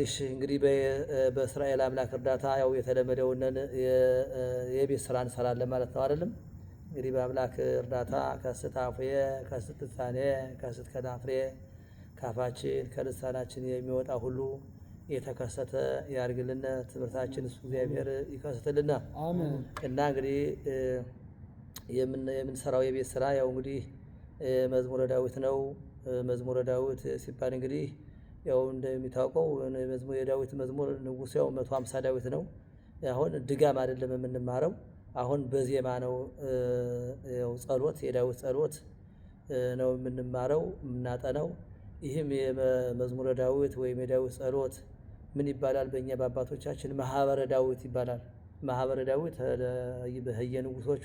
እሺ እንግዲህ በእስራኤል አምላክ እርዳታ ያው የተለመደውን የቤት ስራ እንሰራለን ማለት ነው አይደለም። እንግዲህ በአምላክ እርዳታ ከስት አፉየ ከስት ልሳኔ ከስት ከናፍሬ ካፋችን ከልሳናችን የሚወጣ ሁሉ የተከሰተ ያድርግልን። ትምህርታችን እሱ እግዚአብሔር ይከስትልና እና እንግዲህ የምንሰራው የቤት ስራ ያው እንግዲህ መዝሙረ ዳዊት ነው። መዝሙረ ዳዊት ሲባል እንግዲህ ያው እንደሚታወቀው የዳዊት መዝሙር ንጉሱ ያው 150 ዳዊት ነው። አሁን ድጋም አይደለም የምንማረው፣ አሁን በዜማ ነው። ያው ጸሎት የዳዊት ጸሎት ነው የምንማረው የምናጠነው። ይህም የመዝሙረ ዳዊት ወይም የዳዊት ጸሎት ምን ይባላል? በእኛ በአባቶቻችን ማህበረ ዳዊት ይባላል። ማህበረ ዳዊት በህየ ንጉሶቹ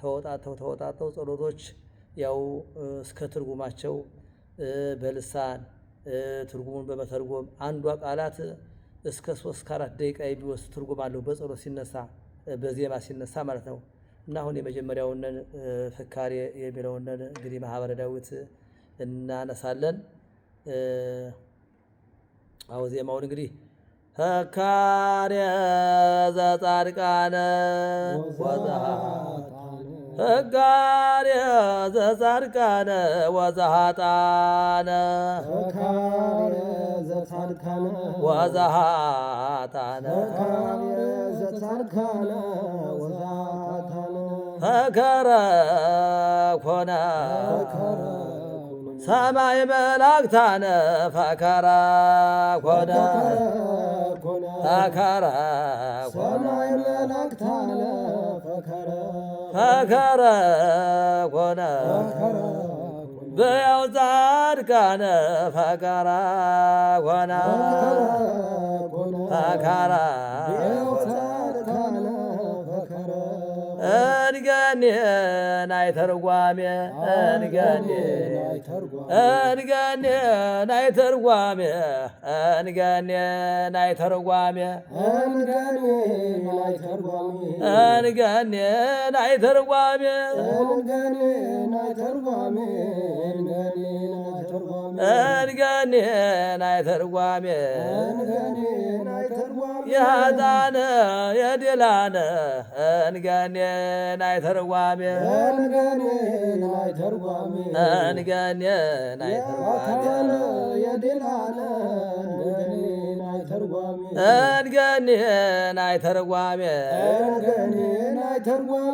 ተወጣተው ተወጣተው ጸሎቶች ያው እስከ ትርጉማቸው በልሳን ትርጉሙን በመተርጎም አንዷ ቃላት እስከ 3 ከ4 ደቂቃ የሚወስድ ትርጉም አለው በጸሎት ሲነሳ በዜማ ሲነሳ ማለት ነው። እና አሁን የመጀመሪያውን ፍካሬ የሚለውን እንግዲህ ማህበረ ዳዊት እናነሳለን። አዎ ዜማውን እንግዲህ ፍካሬ ዘጻድቃነ ፍካሬ ዘጻድቃነ ወዘኃጥአነ ወዘኃጥአነ ፈከረ ኮነ ሰማይ መላእክታነ ፈከረ ኮነ ፈከረ ፈከረ ኮነ በያው ጻድቃነ ፈከረ ኮነ ፈከረ እንገኔ ናይ ተርጓሜ እንገኔ እንገኔ ናይ ተርጓሜ እንገኔ ናይ ተርጓሜ እንገኔ ናይ ተርጓሜ እንገኔ ናይ ተርጓሜ የሃጣነ የድላነ እንገኔ ናይ ተርጓሜ እንገኔ ናይ እንገኔ ናይ ተርጓሜ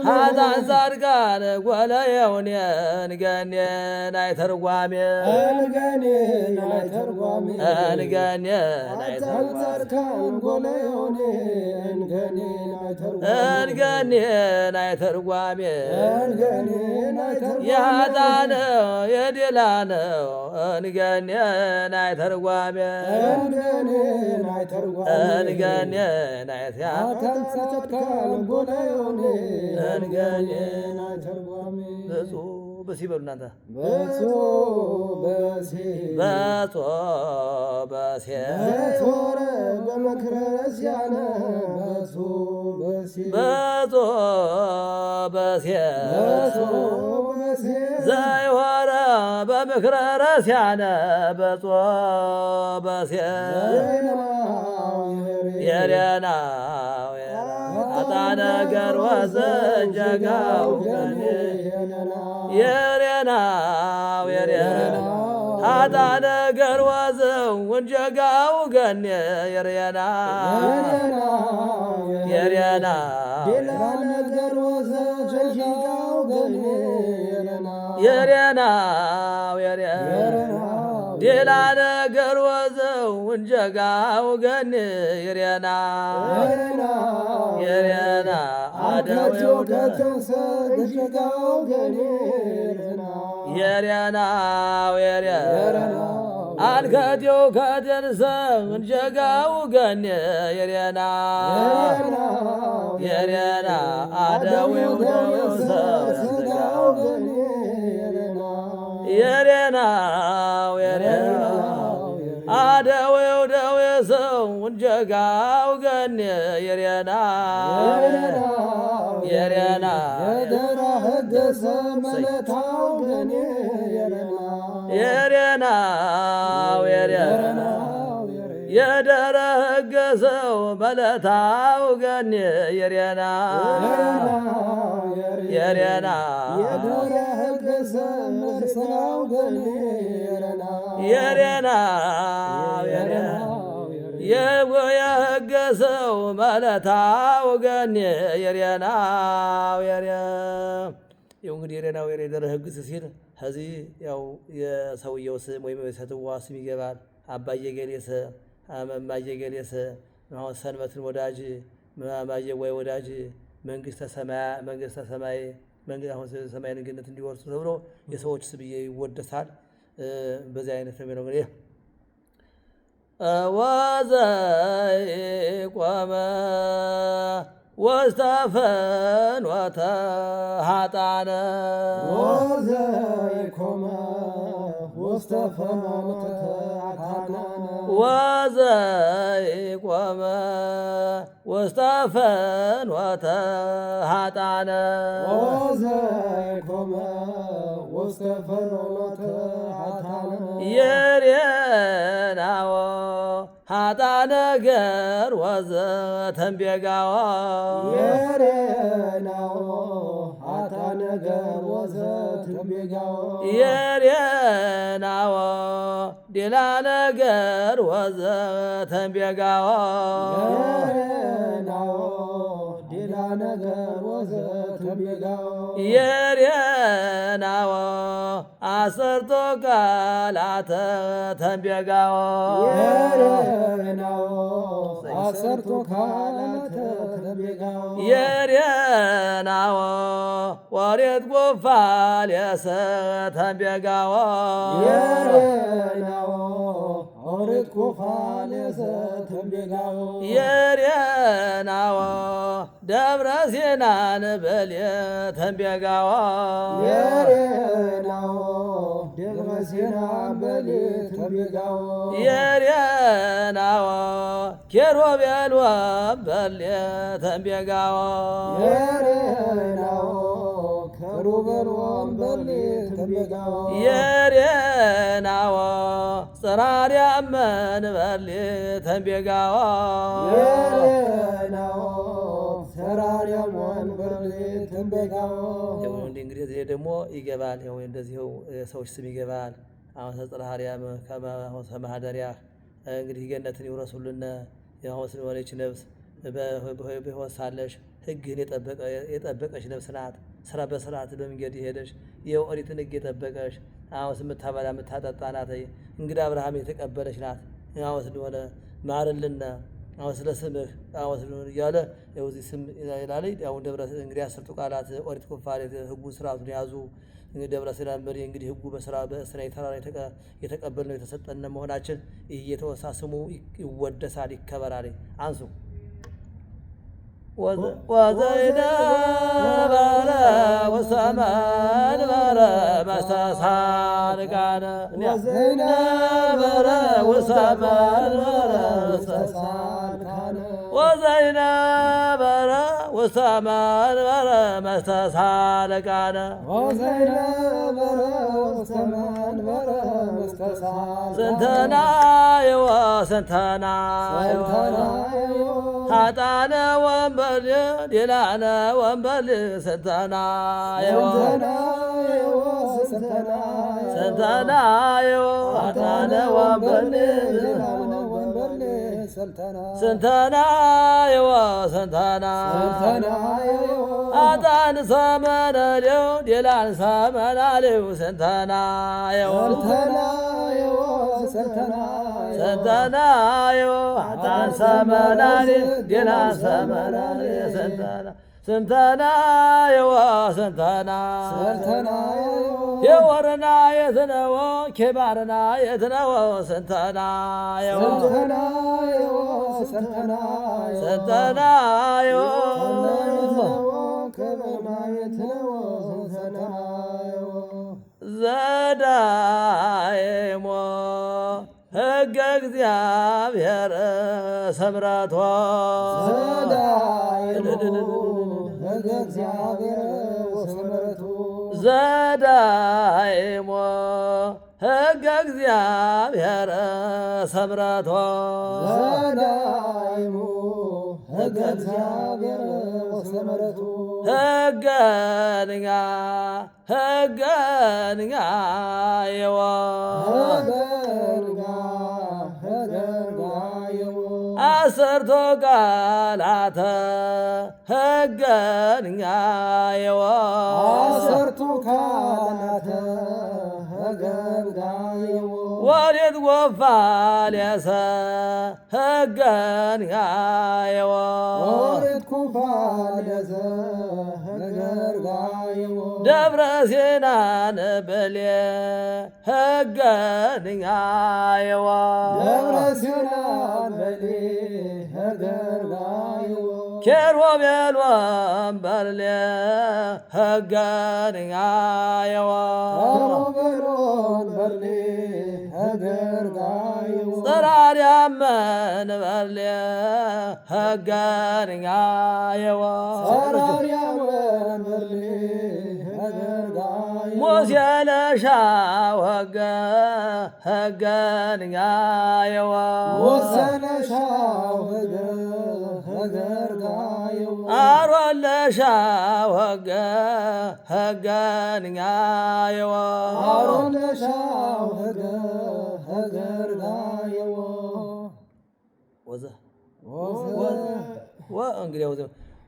ኃጥአን ጻድቃን ጐለየውኔ እንገኔ ናይ ተርጓሜ እንገኔ እንገኔ ናይ ተርጓሜ የኃጥአን የድላነ እንገኔ ናይ ተርጓሜ እንገኔ ናይ ብፁዕ በሲ በሉ እናንተ ብፁዕ በሲ ብፁዕ በሲ ዘይሆረ በምክረ ረሲያነ ብፁዕ በሲ የሬናው አጣ ነገር ወዘንጀጋው የሬናው የሬና አጣ ነገር ወዘው ወንጀጋው ገኔ የሬና የሬና የሬናው የሬና ሌላ ነገር ወዘው ወንጀጋው ገኔ የሬና የሬና የሬናው የሬና አንከቴው ከተንሰ እንጀጋው ገኔ የሬና የሬና አደዌው የሬናው የሬና አደዌው ደዌ ሰው እንጀጋው ገኔ የሬና የሬና የሬናው የሬና የደረገሰው መለታው ገኒ የሬና የሬና የሬና የገሰው መለታው ገኒ የሬናው የሬ ይኸው እንግዲህ የሬናው የሬ ደረህግስ ሲል ከዚህ ያው የሰውየው ስም ወይም የሴትዋ ስም ይገባል። አባዬ ገሌሰ እማዬ ገሌሰ አሁን ሰንበትን ወዳጅ እማዬ ወይ ወዳጅ መንግስተ ሰማይ መንግስተ ሰማይ አሁን ሰማይን ገነት እንዲወርሱ ተብሎ የሰዎች ስም ይወደሳል። በዚህ አይነት ነው የሚለው እንግዲህ ወዘይቆመ ውስተ ፍኖተ ኃጥአነ ወዘይቆመ ውስተ ፍኖተ ኃጥአነ ወዘይቆመ ውስተ ፍኖተ ኃጥአነ ወዘይቆመ ውስተ ፍኖተ ኃጥአነ የሬናዎ ኃጥአነ ገር ወዘተንቤጋዎ የሬናዎ ኃጥአነ ገር ወዘተንቤጋዎ የሬናዎ ዲላ ነገር ወዘተንቤጋዎ የሬናዎ ዲላ ነገር ወዘተንቤጋዎ የሬናዎ አሰርቶ ቃላተ ተንቤጋዎ የሬናዎ አሰርቶ ቃላተ ተንቤጋዎ የሬናዎ ወሬት ጉፋል የሰተንቤጋዎ የሬናዎ ኦሪት ኩፋሌ ዘተንቤጋዎ የሬናዎ ደብረ ሲናን በል ተንቤጋዎ የሬናዎ ደብረ ሲና በል ተንቤጋዎ የሬናዎ ኬሩቤል ወንበር ተንቤጋዎ የሬናዎ ኪሩቤል ወንበር ተንቤጋዎ የሬናዎ ጽራርያም መንበር ተንቤጋዎ የሬናዎ ሰራርያም ወንበር ተንቤጋዎ እንግዲህ እዚህ ደግሞ ይገባል። ያው እንደዚሁ ሰዎች ስም ይገባል። አሁን ተጽርሐ አርያም ከማህደሪያ እንግዲህ ገነትን ይውረሱልን። አሁን ስለሆነች ነፍስ በሕይወት ሳለሽ ሕግህን የጠበቀች ነፍስ ናት። ስራ በስርዓት በመንገድ የሄደች የኦሪትን ሕግ የጠበቀች አሁን የምታበላ የምታጠጣ ናት። እንግዲህ አብርሃም የተቀበለች ናት። አሁን ስለሆነ ማርልን አሁን ስለ ስምህ አሁን ስለሆነ እያለ ያው እዚህ ስም ይላል። ያው ደብረ እንግዲህ አስርቱ ቃላት ኦሪት ኩፋሌ ሕጉን ስርዓቱን ያዙ። እንግዲህ ደብረ ሲና መሪ እንግዲህ ሕጉ በስራ በሲናይ ተራራ የተቀበልነው የተሰጠን መሆናችን እየተወሳ ስሙ ይወደሳል፣ ይከበራል። አንሱ ወዘይነበረ ወሰመንበረ መስተሳልቃነ ነበረ ወሰመንበረ ወዘይነበረ ወሰመንበረ መስተሳልቃነ ወዘይነበረ ወሰመንበረ መስተሳልቃነ ስንተናየወ ስንተናየወ ኃጥአነ ወንበል ሌላነ ወንበል ስንተናየወ ስንተናየወ ኃጥአነ ወንበል ስንተናየወ ስንተና ኃጥአን ሰመነሌው ሌላን ሰመናሌው ስንተናየወ ስንተናየወ ኃጥአን ሰመናሌ ሌላን ሰመናሌ ስንተና ስንተናየወ ስንተና የወርና የትነወ ኬባርና የትነወ ስንተናየወ ስንተናየወ ዘዳይሞ ሕገ እግዚአብሔር ስምረቶ ዘዳይሞ ሕገ እግዚአብሔር ሰምረቶ ዘዳይሙ ሕገ እግዚአብሔር ወሰመረቱ ሕገንጋ ሕገንጋ የዋ ህገርጋ ህገርጋ የዎ አሰርቶ ቃላተ ሕገንጋ የዋ አሰርቱ ካህናተ ህገርጋ የዎ ወዴት ጎፋልየሰ ሕገንጋ የዋ ኦሪት ኩፋለዘ ህገርጋ የዎ ደብረ ሲናን ብሌ ሕገንጋ የዋ ደብረ ሲናን በሊ ህገርጋ የዎ ኬሩቤል ወንበርሌ ሕገንጋ የዋ ኪሩቤሎን በርሊ ህገርጋ የዎ ጽራርያም መንበርሌ ሕገንጋ የዋ ሰራርያም ወንበርሊ ህገርጋ የዎ ሙሴ ለሻው ሕገ ሕገንጋ የዋ ወሰነሻው ህገ ህገርጋ የዎ አሮን ለሻው ሕገ ሕገንጋ የዋ አሮን ለሻው ህገ ህገርጋ የዎ ወዘ ወዘ ወ እንግዲህ ወዘ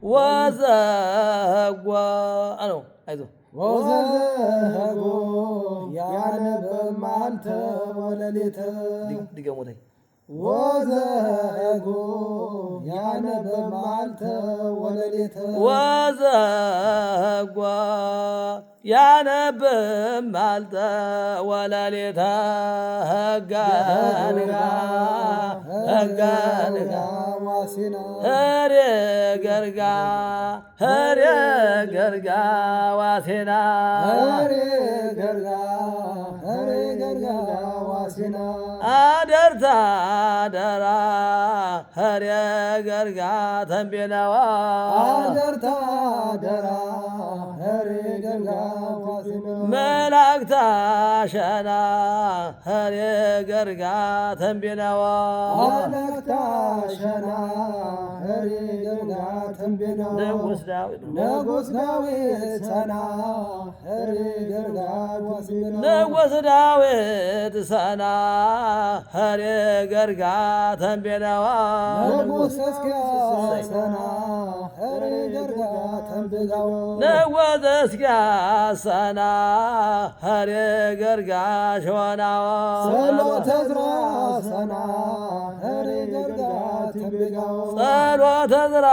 ወዘጓ ነው። አይዞህ ወዘህጎ ያነብብ መዓልተ ወሌሊተ ድገሙት። ወዘህጎ ያነብብ መዓልተ ወሌሊተ ወዘጓ ያነብብ መዓልተ ወሌሊተ ሕገንጋ ሕገንጋ ዋሲና ህሬ ገርጋ ህሬ ገርጋ ዋሴና ህሬ ገርጋ ህሬ ገርጋ ዋሲና አደርታ ደራ ህሬ ገርጋ ተንቤናዋ አደርታ ደራ ህሬ ገርጋ ዋሲና መላእክታ ሸና ህሬ ገርጋ ተንቤናዋ አለክታ ሸና ህሬ ገርጋ ተንቤና ንጉሥ ዳዊት ንጉሥ ዳዊት ሰና ህሬ ገርጋ ዋሲና ንጉሥ ዳዊት ሰና ህሬ ገርጋ ተንቤናዋ ንጉሥ ሕዝቅያስ ሰና ህሬ ገርጋ ተንቤናዋ ንጉሥ ሕዝቅያስ ሰና ህሬ ገርጋ ሸዋናዋ ጸሎተ ዕዝራ ሰና ህሬ ገርጋ ተንቤናዋ ጸሎተ ዕዝራ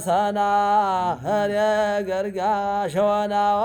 ሰና ህሬ ገርጋ ሸዋናዋ።